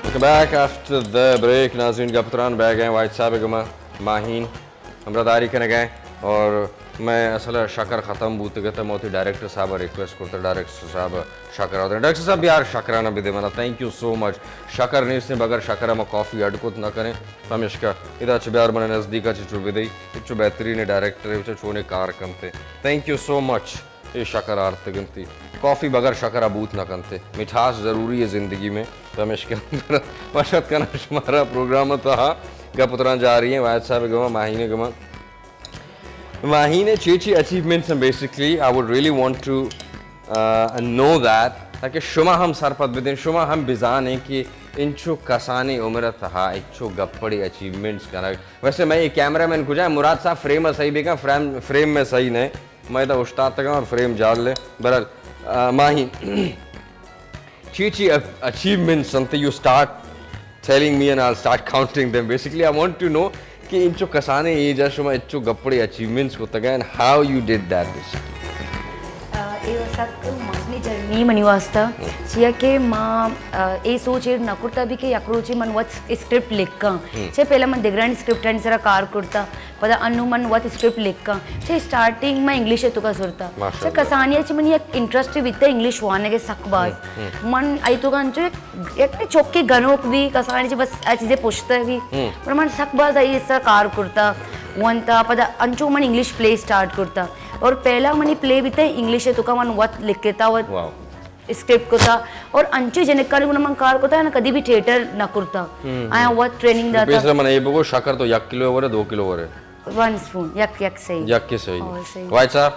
Welcome back after the break. ناظرین، گپ تران بیگ ءَ ایں واحد صاحب ءِ گما، ماہین ہمراہ داری کنگ ءَ ایں اور مئے اصل شکر ختم بوتگ ات، ما وتی ڈائریکٹر صاحب ءَ ریکویسٹ کرتا، ڈائریکٹر صاحب شکر آورت۔ ڈائریکٹر صاحب، بیار شکر ءَ نہ بدے منا، تھینک یو سو مچ۔ شکر نیست، بغیر شکر ءَ ما کافی اڈ کت نہ کنیں، پمیشکا ادا چہ بیار، من نزدیک ءَ چہ چو بدئی، چو بہترین ڈائریکٹر ہے، چو چونے کار کنتے۔ تھینک یو سو مچ۔ اے شکر آرتگ انتی۔ کافی بغیر شکر ءَ بوت نہ کنت۔ مٹھاس ضروری ہے زندگی میں۔ پمیشکا وش اتک کناں شمارا پروگرام ءِ تہا۔ گپ ءُ تران جاری ایں، واحد صاحب ءِ گما، ماہین ءِ گما۔ ماہین ءِ چی چی اچیومنٹس ایں؟ Basically, I would really want to, uh, know that, تاکہ شما ہم سرپد بدیں، شما ہم بزانیں کہ انچو کسانیں عمر ءِ تہا انچو گپڑے اچیومنٹس کنگ۔ ویسے مئے اے کیمرہ مین کجا ایں؟ مراد صاحب، فریم ءَ صحیح بکن، فریم، فریم میں صحیح نہ ایں۔ ما ادا اوشتاتگاں اور فریم جال لے۔ بہرحال، آ، ماہین، چی چی اچیومنٹس انت؟ You start telling me and I'll start counting them. Basically, I want to know کہ انچو کسانیں ایج ءَ شما انچو گپڑے اچیومنٹس کتگ ایں، and how you did that, basically. آ، اے سک مزنیں جرنی منی واسطہ، چیا کہ ما، آ، اے سوچ ایر نہ کرتا بھی کہ یک روچے من وت اسکرپٹ لکھاں۔ چہ پہلا من دگرانی اسکرپٹانی سرا کار کرتا، پدا انوں من وت اسکرپٹ لکھاں۔ چہ اسٹارٹنگ من انگلش ءِ توکا زرتا۔ ماشاءاللہ۔ چہ کسانی ءَ چہ منی یک انٹرسٹ بیتا انگلش وانگ ءِ سک باز۔ من آئی توکا انچو یک، یک چوکے گنوک بی، کسانی چہ بس آ چیزے پشت بی۔ پر من سک باز آئی سرا کار کرتا، وانتا، پدا انچو من انگلش پلے اسٹارٹ کرتا۔ اور پہلا منی پلے بیتا انگلش ءِ توکا من وت لکھتا، وت اسکرپٹ کتا اور انچیں جنکانی گونا من کار کتا، آیاں کدی بھی تھیٹر نہ کرتا۔ آیاں وت ٹریننگ داتا۔ پیسرا من اے بگو، شکر تو یک کلو ورے، دو کلو ورے؟ ون اسپون، یک، یک صحیح۔ یک کے صحیح۔ اور صحیح۔ واحد صاحب؟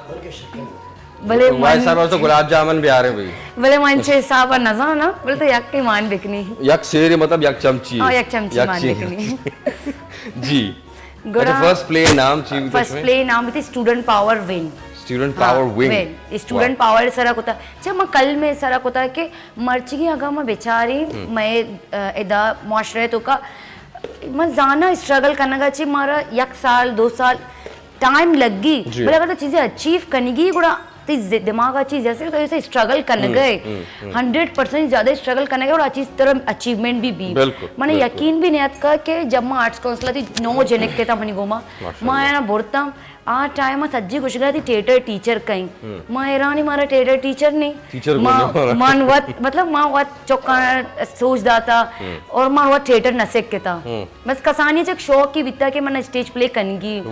بلے واحد من صاحب، تو گلاب جامن بیارے بھئی۔ بلے من چہ حساب نہ زانا، بلے تو یک کے مان بکنی۔ یک سیرے مطلب یک چمچی۔ ہاں، یک چمچی مان بکنی۔ جی۔ گڑا اچھا، فرسٹ پلے نام چی بیتگ؟ فرسٹ پلے نام بیتگ student power wing. Student power wing. Student power سرا کتا۔ چہ من کل میں سرا کتا کہ مرچی اگاں ما بچاریں، مئے، آ، ادا معاشرہ توکا من زانا اسٹرگل کنگا چہ مارا یک سال، دو سال ٹائم لگی۔ بلے اگر تو چیزیں اچیو کنگی گڑا تئی ز-، دماغ ءَ چیز ایسے تو ایسے اسٹرگل کنگ ءَ، ہنڈریڈ پرسینٹ زیادہ اسٹرگل کنگ ءَ اور آ چیز ترا اچیومنٹ بھی بی۔ من یقین بھی نہیں اتکا کہ جب ما آرٹس کونسل ءَ تھی نو جنک تھے تا منی گوما، ما آیاں برتاں، آ ٹائم ءَ سجی گوشگا تھی تھیٹر ٹیچر کئیں۔ ما حیرانی مارا تھیٹر ٹیچر نہیں۔ من وت، مطلب ما وت چکاں سوچ داتا اور ما وت تھیٹر نہ سکتا۔ بس کسانی چک شوق کی بیتا کہ من اسٹیج پلے کنگی۔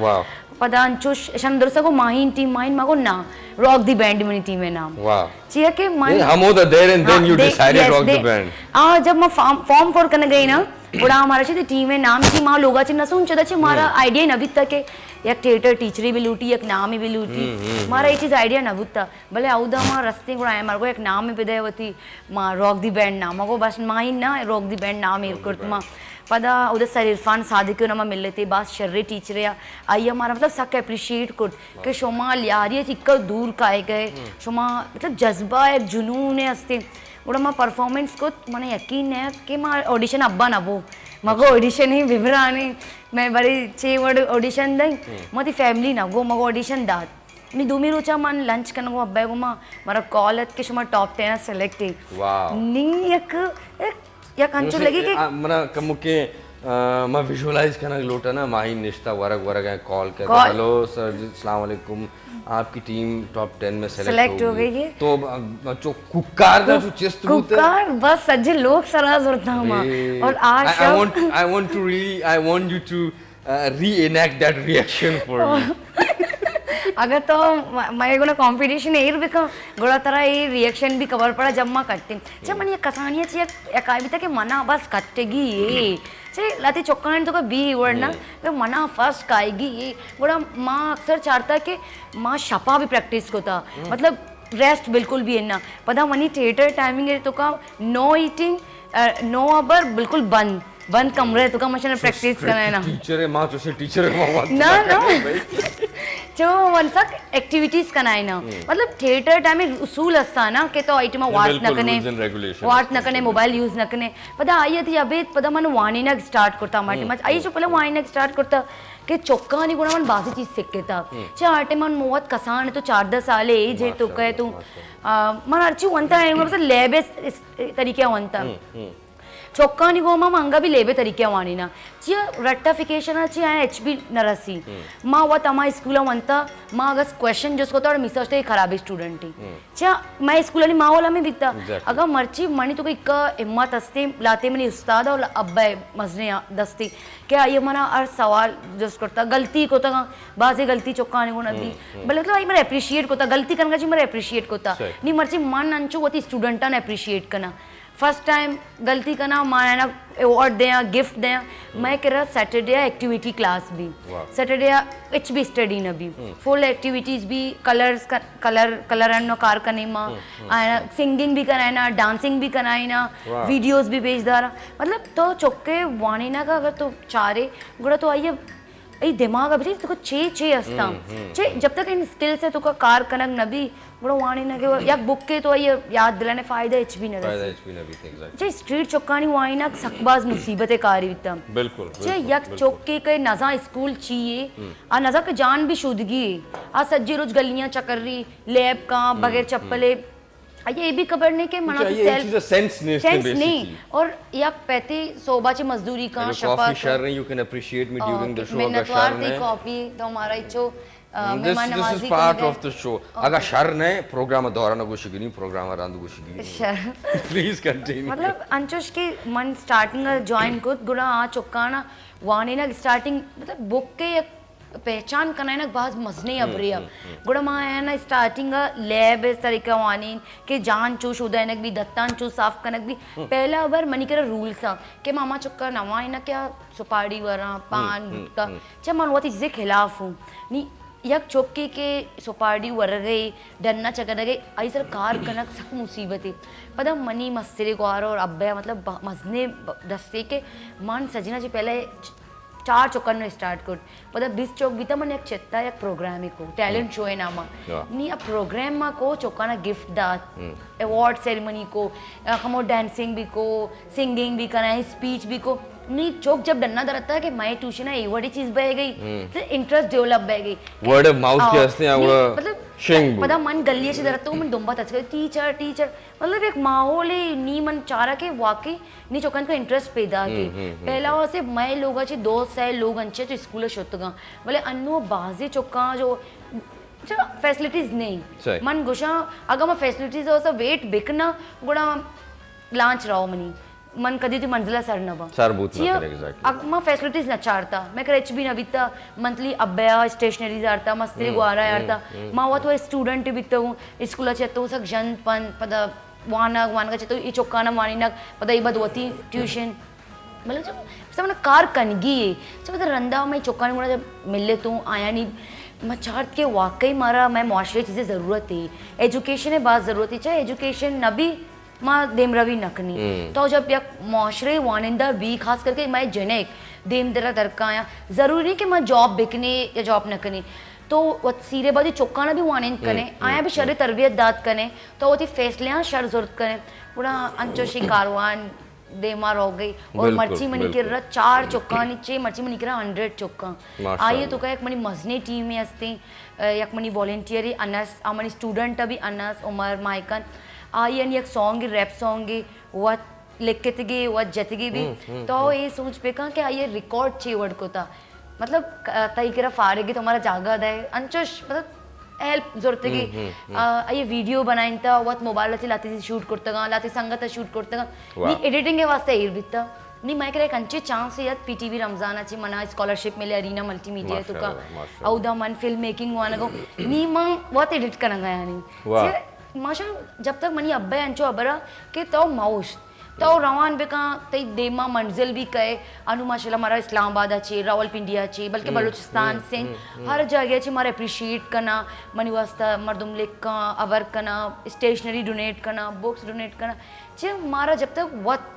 پدا انچوش اشان درسا گو ماہین ٹیم، ماہین ما گو نا، راک دی بینڈ منی ٹیم ءِ نام۔ واہ۔ چیا کہ من ہمودا دیر and then you decided rock the band. آ، جب ما فارم، فارم فور کنگ ءَ نا، گڑا مارا چہ ٹیم ءِ نام کی ما لوگا چہ نہ سوچتا، چہ مارا آئیڈیا نہ بیتا کہ یک تھیٹر ٹیچرے بھی لوٹی، یک نامے بھی لوٹی۔ مارا یہ چیز آئیڈیا نہ بوتا۔ بلے اودا ما رستیں گڑا مارا گو یک نامے بدے وتی۔ ما راک دی بینڈ نام، ما گو بس ماہین نا، راک دی بینڈ نام ایر کرت ما۔ پدا اودا سر عرفان صادقی ءَ ما ملتے، باز شریں ٹیچرے آ، آئی ءَ مارا مطلب سک اپریشیٹ کرت کہ شما لیاری ءَ چکا دور کائے گئے، شما مطلب جذبہ ایک جنون ہستے۔ گڑا ما پرفارمنس کت، من یقین نہ کہ ما آڈیشن ابا نہ بو، ما گو آڈیشن ہی ببرانے، میں بڑی چے وڑ آڈیشن دیں، ما تی فیملی نہ گو، ما گو آڈیشن دات۔ نی دومی روچا من لنچ کنگو ابا گو ما، مارا کال ات کہ شما ٹاپ ٹین سلیکٹ ہے۔ نی یک، یک، یک انچو لگی کہ منا کمکے، آ، ما ویژولائز کنگ لوٹا نا، ماہین نشتا ورگ ورگ ہیں، کال کہتا، ہیلو سر جی، السلام علیکم، آپ کی ٹیم ٹاپ ٹین میں سلیکٹ ہو گئی ہے۔ تو، آ، چو کوکار دا چو چست بوتے۔ کوکار بس سجے لوگ سرا زرتا ہما۔ اور آ شب I want, I want to really, I want you to reenact that reaction for me. اگر تو م-، مئے گونا کمپٹیشن ایر بکن، گڑا ترا اے ریئیکشن بھی خبر پڑا جب ما کٹیں۔ چہ من یک کسانی چہ یک، یک آئی بیتا کہ منا بس کٹگی اے۔ چہ لاتی چکان تو کا بی ورڈ نا، کہ منا فرسٹ کائیگی اے۔ گڑا ما اکثر چارتا کہ ما شپا بھی پریکٹس کوتا۔ مطلب ریسٹ بالکل بھی ہے نا۔ پدا منی تھیٹر ٹائمنگ ہے تو کا نو ایٹنگ، نو ابر بالکل بند۔ بند کمرہ ءِ توکا مشن پریکٹس کنائے نا۔ ٹیچر ہے، ماں چوشیں ٹیچر ہے، ماں وقت نہ، نہ۔ چو من سک ایکٹیویٹیز کنائے نا۔ مطلب تھیٹر ٹائم اصول ہستا نا کہ تو آئی ٹائم وارت نہ کنے، وارت نہ کنے، موبائل یوز نہ کنے۔ پدا آئی تی ابید پدا من وانینگ سٹارٹ کرتا ہما ٹائم۔ آئی چو پہلا وانینگ سٹارٹ کرتا کہ چکانی گونا من بازی چیز سکھتا۔ چہ آ ٹائم من موت کسان تو چاردہ سال ایج ہے تو کہے تو، آ، من ہرچی ونتا ہے، بس لیب اس طریقے ونتا۔ چکانی گوما ما انگا بھی لیبے طریقے وانینا۔ چیا رٹیفکیشن ء چی آیا ایچ بی نہ رسی۔ ما وت ہما اسکول ء ونتا، ما اگس کوشچن جست کتا اور میسا اشتے خرابیں اسٹوڈنٹ ہی۔ چیا مئے اسکولانی ماحول ہمیں بیتا۔ اگاں مرچی منی تو کہ ہمت ہستے، لاتے منی استاد اور ابا مزنے دستے کہ آئی منا ہر سوال جست کرتا، غلطی کتا، بازے غلطی چکانی گونا دی۔ بلے مطلب آئی منا اپریشیٹ کتا، غلطی کرنگا چی منا اپریشیٹ کتا۔ نی مرچی من انچو وتی اسٹوڈنٹان اپریشیٹ کنا۔ فرسٹ ٹائم غلطی کنا، ما اینا ایوارڈ دیاں، گفٹ دیاں۔ مئے کرا سیٹرڈے آ ایکٹیویٹی کلاس بھی، سیٹرڈے آ ہچ بھی اسٹڈی نہ بھی، فل ایکٹیویٹیز بھی، کلرز، کلر، کلر انو کار کنے ما، آیا سنگنگ بھی کرائنا، ڈانسنگ بھی کرائنا، ویڈیوز بھی بھیج دارا۔ مطلب تو چکے وانینا کا اگر تو چارے، گڑا تو آئیے ای دماغ ء بچے تو چے چے ہستاں۔ چے جب تک ان اسکل سے تو کا کار کنگ نہ بی، گڑا وانینگ ء یک بکے تو آئی یاد دلانے فائدہ ہچ بھی نہ رسی۔ چے اسٹریٹ چکانی وانینگ سک باز مصیبت کاری بیتا۔ بالکل، چے یک چکے کہ نزاں اسکول چی اے، آ نزاں کہ جان بھی شودگی اے، آ سجے روچ گلیاں چکر ری، لیب کاں بغیر چپلے، آئی ء اے بھی خبر نہیں کہ منا تو سیلف سینس نہیں، سینس نہیں۔ اور یک پیتی صوبہ چی مزدوری کاں شفا کاں۔ شر نہیں، you can appreciate me during the show۔ اگر منتوار تھی کافی تو ہمارا اچھو مہمان نوازی۔ پارٹ آف دا شو۔ اگر شر نہیں، پروگرام دوران گوشگنی، پروگرام رند گوشگنی۔ شر۔ Please continue. مطلب انچوش کہ من سٹارٹنگ جوائن کت، گڑا آ چکانا وانینگ سٹارٹنگ، مطلب بک کے یک پہچان کنائینگ باز مزنیں ہبرے ء۔ گڑا ما آیانا اسٹارٹنگ ء لیب ء طریقہ وانین کہ جان چو شودینگ بی، دتان چو صاف کنگ بی۔ پہلا ہبر منی کرا رولس ء کہ ما ہما چکا نہ وانینا کہ آ سپاڑی وراں، پان، گٹکا، چہ من وتی چیزے خلاف ہوں۔ نی یک چکے کہ سپاڑی ورگے، ڈنا چگدگے، آئی سر کار کنگ سک مصیبت ہے۔ پدا منی مسترے گوار اور ابے مطلب مزنے دستے کہ من سجنا چہ پہلے چار چکن اسٹارٹ کت۔ پدا بیست چوک بیتا، من یک چتا یک پروگرامے کو، ٹیلنٹ شو ء نام ء۔ نی آ پروگرام ما کو، چکانا گفٹ دات، ایوارڈ سیریمنی کو، ہمو ڈانسنگ بھی کو، سنگنگ بھی کنا، اسپیچ بھی کو۔ نی چوک جب ڈنا درتا کہ مئے ٹیوشن ء اے وڑی چیز بہ گئی، تو انٹرسٹ ڈیولپ بہ گئی۔ ورڈ آف ماؤتھ کے ہستے ہیں، نی، وہ مطلب، شنگ بو۔ پدا من گلی سے درتا ہوں، من دمبا تچ گئی، ٹیچر، ٹیچر۔ مطلب ایک ماحول ہے، نی من چارا کہ واقعی نی چکان کا انٹرسٹ پیدا کے۔ پہلا واسے مئے لوگا چے دو سہ لوگ انچے تو اسکول شتگاں، بلے انو بازی چکاں جو، جو فیسلٹیز نہیں۔ من گوشاں اگر ما فیسلٹیز واسا ویٹ بکنا، گڑا لانچ رہو منی، من کدی تی منزلہ سر نہ باں۔ سر بوت نہ چیا؟ King, exactly. اگ-، ما فیسلٹیز نہ چارتا، میں کرا ہچ بھی نہ بیتا، منتھلی ابیا اسٹیشنریز آرتا، مستری گوارا آرتا، ما وت وہ اسٹوڈنٹ بیتا ہوں، اسکولا چہ تو سک جند پند، پدا وانگ، وانگ چہ تو ای چکانا وانینگ، پدا ای بد وتی ٹیوشن۔ مطلب جو سب کار کنگی ہے۔ چہ پدا رندا میں چکان گونا جب ملے تو آیا نہیں، میں چارت کہ واقعی مارا میں معاشرے چیزیں ضرورت ہے، ایجوکیشن ہے بات ضرورت ہے، چاہے ایجوکیشن نہ بھی ما دیمروی نہ کنی۔ تو جب یک معاشرے وانندہ بھی، خاص کر کے میں جنک دیم درا درکایاں، ضروری نہیں کہ ما جاب بکنے یا جاب نہ کنی۔ تو وت سیرے بازی چکانا بھی وانند کنے، آیا بھی شر تربیت دات کنے، تو وتی فیصلے آں شر زرت کنے۔ گڑا انچوشی کاروان دیما رو گئی۔ اور مرچی منی کرا چار چکانی چے، مرچی منی کرا ہنڈریڈ چکاں۔ آئیے تو کہ یک منی مزنی ٹیمے ہستیں، یک منی والنٹیئرے انس، آ منی اسٹوڈنٹ بھی انس، عمر مائکن۔ آئی انی یک سانگے، ریپ سانگے، وت لکھتگی، وت جتگی بھی۔ تو اے سوچ بکن کہ آئی ریکارڈ چی وڑ کتا۔ مطلب، تئی کرا فارغی تو ہمارا جاگہ دے، انچوش، مطلب، ہیلپ زرتگی۔ آئی ویڈیو بنائنتا، وت موبائل چی لاتی شوٹ کرتگاں، لاتی سنگت شوٹ کرتگاں۔ نی ایڈیٹنگ واسطے ایر بیتا۔ نی مئے کرا یک انچے چانس یت، پی ٹی وی رمضان چی منا اسکالرشپ ملے، ارینا ملٹی میڈیا تو کا۔ اودا من فلم میکنگ وانگو۔ نی من وت ایڈٹ کنگا یعنی۔ ماشاءاللہ، جب تک منی ابا انچو ابرا کہ تو موش تو روان بکن، تئی دیما منزل بھی کئے۔ انو ماشاءاللہ مارا اسلام آباد چی، راولپنڈی چی، بلکہ بلوچستان، سندھ، ہر جاگہ چی مارا اپریشیٹ کنا، منی واسطہ مردم لکھاں، ابر کنا، اسٹیشنری ڈونیٹ کنا، بکس ڈونیٹ کنا۔ چی مارا جب تک وت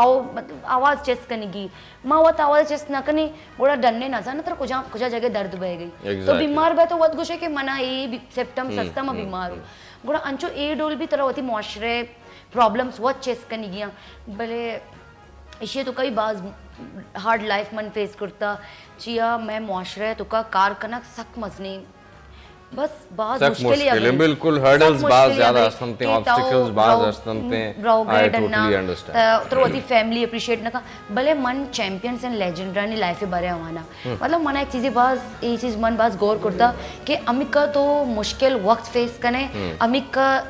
او، مطلب، آواز چست کنگی، ما وت آواز چست نہ کنی، گڑا ڈنے نہ زانہ ترا کجا، کجا جگہ درد بہ گئی۔ تو بیمار بہ تو وت گوشے کہ منا اے سمپٹمز ہستا، ما بیمار ہوں۔ گڑا انچو اے ڈول بھی ترا وتی معاشرے پرابلمز وت چست کنگی آں۔ بلے ایشی تو کئی باز ہارڈ لائف من فیس کرتا، چیا مئے معاشرہ تو کا کار کنگ سک مزنی بس باز سک مشکل ہے مشکل ہے، اگلی۔ بالکل، سک ہرڈلز مشکل باز ہے زیادہ اگلی۔ استنتے ہیں، کہ تاؤ آبسٹیکلز باز برو-، استنتے ہیں۔ برو I گیڈ totally انا، understand۔ تا-، ترو وتی فیملی اپریشیٹ نہ کا۔ بلے من چیمپئنز اینڈ لیجنڈرانی لائف بارے آوانا۔ مطلب، من ایک چیزی باز، یہ چیز من باز غور کرتا کہ امیکا تو مشکل وقت فیس کنے، امیکا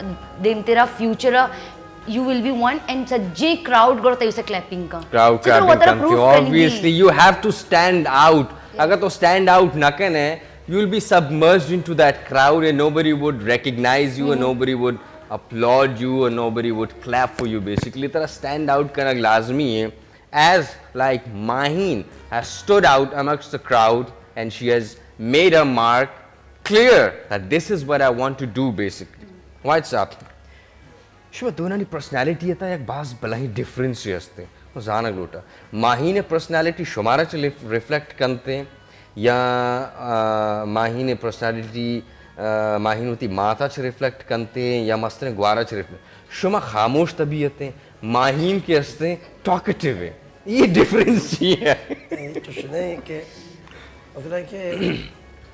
دیم تیرا future, you will be one and سجے کراؤڈ گڑ تیسے کلیپنگ کا۔ کراؤڈ چیزیں کلیپنگ وترا کرتی پروف ہو، کرنی تھی۔ Obviously you have to stand out۔ اگر تو اسٹینڈ آؤٹ نہ کنے، you will be submerged into that crowd and nobody would recognize you and nobody would applaud you and nobody would clap for you basically۔ ترا stand out کرنا لازمی ہے۔ As like Maheen has stood out amongst the crowd and she has made her mark clear that this is what I want to do basically۔ White صاحب، شما دونانی پرسنالٹی تا یک باز بلاہیں ڈفرنس ہستے، من زانگ لوٹا۔ ماہین پرسنالٹی شمارا چ ریف-، ریفلیکٹ کنتے یا، آ، ماہین پرسنالٹی، آ، ماہین وتی ماتا چ ریفلیکٹ کنتے یا مستریں گوارا چ ریفلیکٹ؟ شما خاموش طبیعت ہیں، ماہین کے ہستے ٹاکٹیو ہیں، یہ ڈفرنس چی ہے؟ اے چوش نہ کہ مسئلہ کہ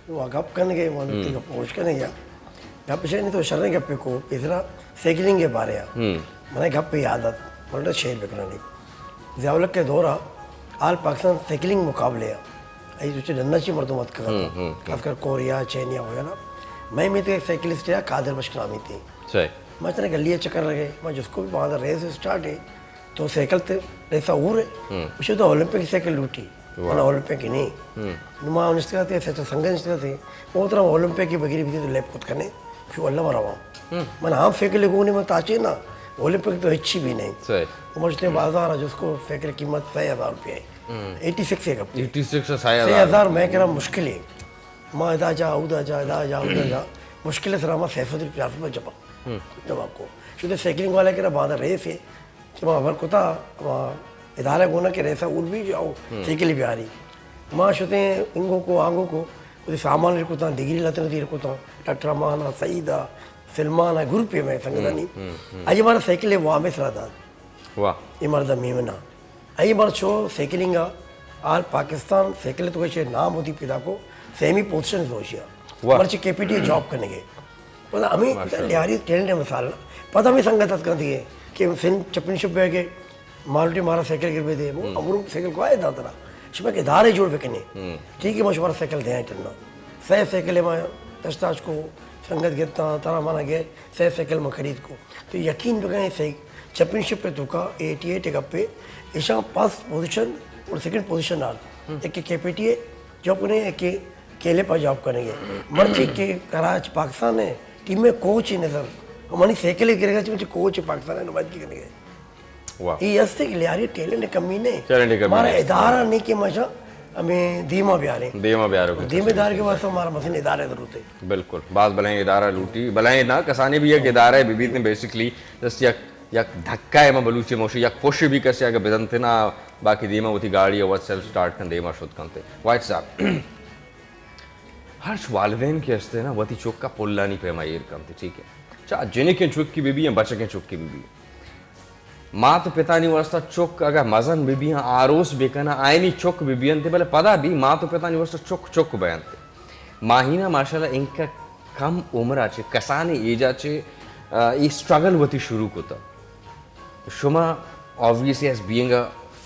وہ گپ کنگے، وہ ہم۔ تیگا پوچ کنگے۔ گپ شے نہیں تو شریں گپے کو، پیسرا سائیکلنگ کے بارے آ۔ ہم۔ منے گپ یاد آت، منے شیئر بکنانی۔ ضیاء الحق کے دورا آل پاکستان سائیکلنگ مقابلے آ۔ ای تو چے ڈنا چی مردم ات کگا۔ ہم، ہم، ہم۔ خاص کر کوریا، چینیا وغیرہ۔ میں میتے ایک سائیکلسٹ آ، قادر بخش نامی تھی۔ صحیح۔ میں تنے گلی چکر لگے، میں جس کو بھی باندھا ریس اسٹارٹ ہے، تو سائیکل تے ریسا ہو رہے۔ ہم۔ اسے تو اولمپک سائیکل لوٹی۔ واہ۔ من اولمپک ہی نہیں۔ ہم۔ نما نشتگا تھے، سچا سنگت نشتگا تھے۔ وہ طرح اولمپک کی بگیری بھی تو لیب کت کنے، پھر اللہ مرا وہاں۔ ہم۔ من ہم سائیکل گونے میں تاچے نا، اولمپک تو اچھی بھی نہیں۔ صحیح۔ عمر سے بازار ہے، جس کو سائیکل قیمت سہ ہزار روپیہ ہے۔ ہم۔ ایٹی سکس ہے کب؟ ایٹی سکس ہے، سہ ہزار۔ سہ ہزار میں کرا مشکل ہے۔ ما ادا جا، اودا جا، ادا جا، اودا جا۔ مشکل ہے سر، ہما سہ سو روپیہ، چار سو روپیہ جمع۔ ہم۔ جمع کو۔ شدے سائیکلنگ والے کرا باندھا ریس ہے۔ کہ ما خبر کتا، ما ادارہ گونا کہ ریسا اور بھی جاؤ، ہم۔ سائیکل بیاری۔ ما شتے انگو کو، آنگو کو، وتی سامان ایر کتا، ڈگری لتن ایر کتا، ڈاکٹر امان آ، سعید آ، سلمان آ، گروپ میں سنگتانی۔ ہم، ہم، ہم۔ آئی ہمارا سائیکل ہے، وہ ہمیں سرا داد۔ واہ۔ یہ مرد میمنا۔ آئی ہمارا چو سائیکلنگ آ، آل پاکستان سائیکل تو کچھ نام ہوتی پیدا کو، سیمی پوزیشن دوشیا۔ واہ۔ مرچی کے پی ٹی جاب کرنے گئے۔ پدا ہمیں ماشاءاللہ۔ لیاری ٹیلنٹ ہے مثال نا۔ پدا ہمیں سنگت ات کر دیے کہ سندھ چیمپئن شپ ہے کہ مالوٹی مارا سائیکل گر بہ دے، وہ ہم۔ امرو سائیکل کو آئے داترا۔ شما کہ ادارے جوڑ بکنے۔ ہم۔ ٹھیک ہے، ما شمارا سائیکل دے آئیں ٹننا۔ سہ سائیکل ما تشتاش کو سنگت گتا، ترا مانا گئے، سہ سائیکل ما خرید کو۔ تو یقین بکنے سہ چیمپئن شپ پہ توکا ایٹی ایٹ کپ پہ ایشاں فرسٹ پوزیشن اور سیکنڈ پوزیشن آل۔ ہم۔ ایک کے پی ٹی ہے جاب کنے، ایک کے کیلے پا جاب کرنے گئے۔ مرچی کہ کراچ پاکستان ہے، ٹیم میں کوچ ہی نظر۔ ہماری سائیکل ہی گرے گا، چونکہ کوچ پاکستان ہے، نمائندگی کرنے گئے۔ واہ۔ یہ ہستے کہ لیاری ٹیلنٹ کمی نہیں۔ ٹیلنٹ کمی ہمارا نہیں۔ ادارہ نہیں کہ ماشا ہمیں دیما بیارے۔ دیما بیارے کو دیما ادارے کے واسطے ہمارا مثلاً ادارے ضرورت ہے۔ بالکل۔ باز بلائیں ادارہ لوٹی، بلائیں نا، کسانی بھی ایک ادارہ ہے، بی بی نے بیسکلی جسٹ یک، یک دھکا ہے، ما بلوچی موشی، یک پش بھی کسی اگر بدنتے نا، باقی دیما وتی گاڑی وت سیلف سٹارٹ کن دیما شد کنتے۔ وائٹ صاحب، ہرچ والدین کے ہستے نا، وتی چکا پلانی پیما ایر کنتے، ٹھیک ہے؟ چاہ جنکیں چکی بی بی یا بچکیں چکی بی بی۔ مات پتانی واسطہ چک اگاں مزن بہ بیاں، آروس بہ کناں، آئینی چک بہ بینت، بلے پدا بھی مات و پتانی واسطہ چک چک بینت۔ ماہینہ ماشاءاللہ انکہ کم عمرا چہ، کسانیں ایجا چہ، آ، اے اسٹرگل وتی شروع کتا۔ شما obviously as being a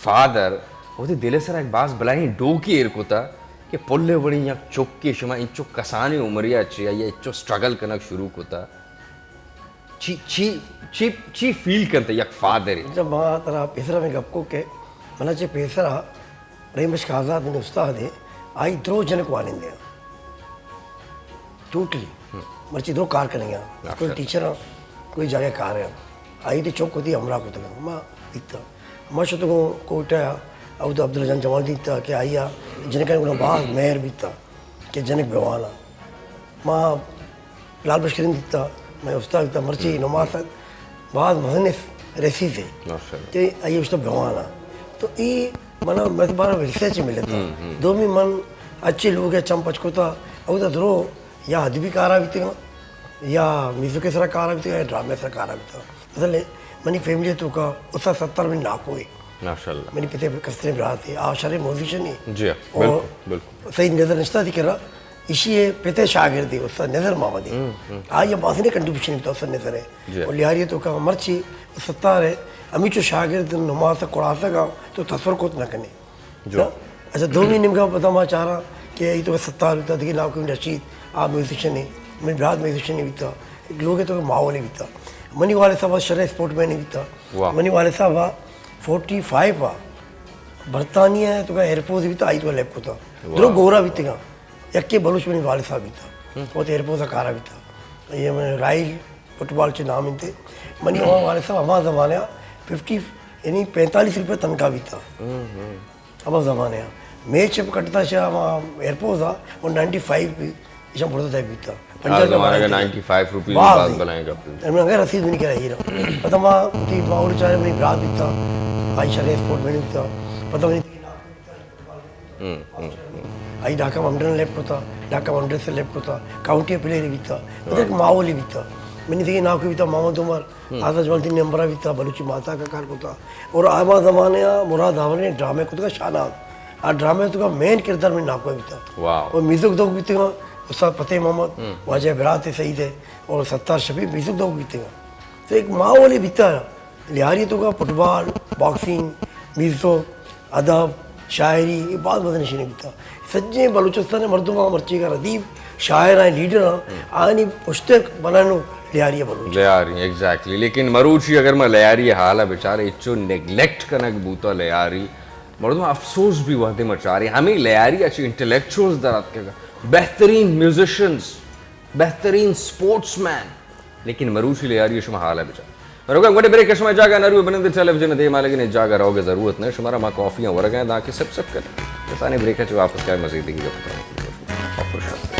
father وتی دل سرا ایک باز بلاہیں ڈوکے ایر کتا کہ پلے وڑیں یک چکے شما انچو کسانیں عمریا چہ یا انچو اسٹرگل کنگ شروع کتا۔ چی، چی، چی، چی فیل کنت یک فادر؟ جب ما ترا پیسرا میں گپ کو کہ منا چہ پیسرا رحیم بخش آزاد من استاد ہے، آئی درو جنک وانندے ہیں۔ ٹوٹلی۔ ہم۔ مرچی درو کار کریں گے۔ اسکول ٹیچر ہیں، کوئی جگہ کار ہے۔ آئی تے چوک ہوتی ہمراہ کو تک۔ ما بیتا۔ ما شتگوں کوٹہ، عبد، عبداللہ جان جمال دیتا کہ آئی جنکان گنا باز مہر بیتا کہ جنک بوانا۔ ما لال بشکرین دیتا، میں استاد دیتا، مرچی نماز تک باز مزن ریسیز ہے۔ ماشاءاللہ۔ کہ آئی استاد بوانا۔ تو ای منا، میں تو بارا ورثہ چی ملتا۔ ہم، ہم۔ دومی من اچھے لوگ ہے، چم پچ کوتا، او دا درو یا ادبی کارا بیتگا، یا میوزک سرا کارا بیتگا، یا ڈرامے سرا کارا بیتگا۔ مثلاً منی فیملی توکا استاد ستار منی ناکو ہے۔ ماشاءاللہ۔ منی پتے کستریں برات ہے، آ شریں میوزیشن ہے۔ جی ہاں، اور بالکل، بالکل۔ صحیح نظر نشتا تھی کرا، ایشی ءِ پت ءِ شاگردے استاد نظر محمد ءِ۔ آئی ءَ بازیں کنٹریبیوشن بیتا استاد نظر ءِ۔ جی۔ اور لیاری ءِ توکا مرچی ستار ءِ ہمیچو شاگرد نماس ءَ کڑاسگا تو تصور کت نہ کنے۔ جو۔ نا؟ اچھا، دومی نیمگا پدا ما چاراں کہ ای تو ستار بیتا، دگہ ناکو رشید، آ میوزیشن ہے، منی برات میوزیشن بیتا، ایک لوگ تو ماحول بیتا۔ منی والد صاحب شرح اسپورٹ مین بیتا۔ واہ۔ منی والد صاحب فورٹی فائیو آ برطانیہ تو کا ایئرپورٹ بیتا، آئی تو لیب کتا۔ واہ۔ درو گورا بیتگا۔ یکے بلوچ منی والد صاحب بیتا۔ ہم۔ وہ تو ایئرپورٹ کارا بیتا۔ یہ من رائل فٹبال چے نام انتے۔ منی ہما والد صاحب ہما زمانہ ففٹی، یعنی پینتالیس روپے تنخواہ بیتا۔ ہم، ہم۔ ہما زمانہ آ میچ کٹتا شا ہما ایئرپورٹ آ، وہ نائنٹی فائیو روپے ایشاں برتا تک بیتا۔ آ پنجاہ روپے زمانہ بنائے کا تھے۔ نائنٹی فائیو روپیز باز باز ہی۔ بنائے گا۔ ہمیں اگر رسید بھی نہیں کرا ہیرا۔ پتہ ما تی ماحول چاہے منی برات بیتا، آئی شرح اسپورٹ مین بیتا۔ پتہ منی ہم، ہم، ہم۔ آئی ڈھاکہ ماؤنٹین لیب کتا، ڈھاکہ ماؤنٹین سے لیب کتا، کاؤنٹی پلیئر بیتا۔ ادھر ایک ماحول ہی بیتا۔ منی دیگہ ناکو بیتا محمد عمر، ہم۔ آزاد جمال دین نمبر بیتا، بلوچی ماتا کا کار کتا۔ اور آما زمانے آ مراد ہاور نے ڈرامے کتا شاہناز۔ آ ڈرامے تو کا مین کردار منی ناکو بیتا۔ واہ۔ اور میوزک دوک بیتے گا، استاد فتح محمد، ہم۔ واجہ برات سعید ہے، اور ستار شفیع میوزک دوک بیتے گا۔ تو ایک ماحول ہی بیتا۔ لیاری تو کا فٹبال، باکسنگ، میوزک، ادب، شاعری، یہ بہت مزن شینے بیتا۔ سجے بلوچستان مردم آ مرچی کا ردیب، شاعر آئیں، لیڈر آئیں، آنی پشتک بنانو لیاری بلوچ۔ لیاری، ایگزیکٹلی۔ لیکن مروچی اگر ما لیاری حالا بچارے، اچو نیگلیکٹ کنگ بوتا لیاری۔ مردم افسوس بھی وہدے ما چارے۔ ہمیں لیاری اچھے انٹلیکچوئلز در آتکگا۔ بہترین میوزیشنز، بہترین سپورٹس مین۔ لیکن مروچی لیاری شما حالا بچار۔ مروگا گوڈے بریک شما جاگا نہ روئے بنندے ٹیلی ویژن دے مالگن جاگا روگے ضرورت نہ۔ شمارا ما کافیاں ورگا داں کہ سب سب کر۔ کسانے بریک چو واپس کائے مزید دیگی گپ کریں۔